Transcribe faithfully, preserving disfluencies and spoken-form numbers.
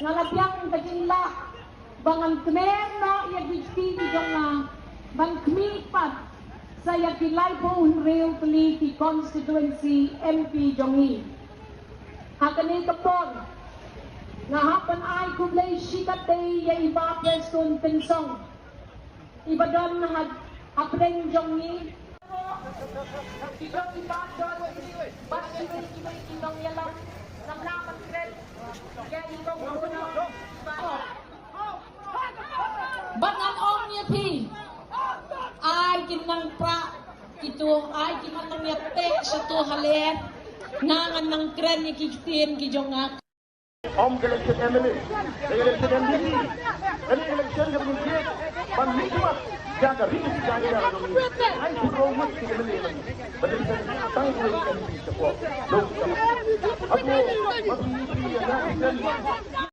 Nga la biang ka jinglah ba ngan kmen noh ïa ki kti ki jong nga ban khmih pat sa ïa ki laiphew hynriew tylli ki constituency M P jong ngi. Ha kane ka por nga hap ban ai khublei shikatdei ïa i Bah Prestone Tynsong i ba don ha, hapdeng jong ngi. Ki jong i Bah don bad kiwei kiwei ki nongïalam. Ngam lah ban kren ïa i kong Bruno. Bad ngan ong ïa phi, ai kin nang pra kito, ai kin nang ïa teh sha to ha lyer. Nga ngan nang kren ïa ki ktien ki jong nga. Ym ka election M L A, ka election M D C, ka election ka election ban mih mat ïa ka ri ka jong ngi. Ai put rong mat ki M L A ban election tang ko M P support. Dong ka. Ato, ma phi phi ïa ka election.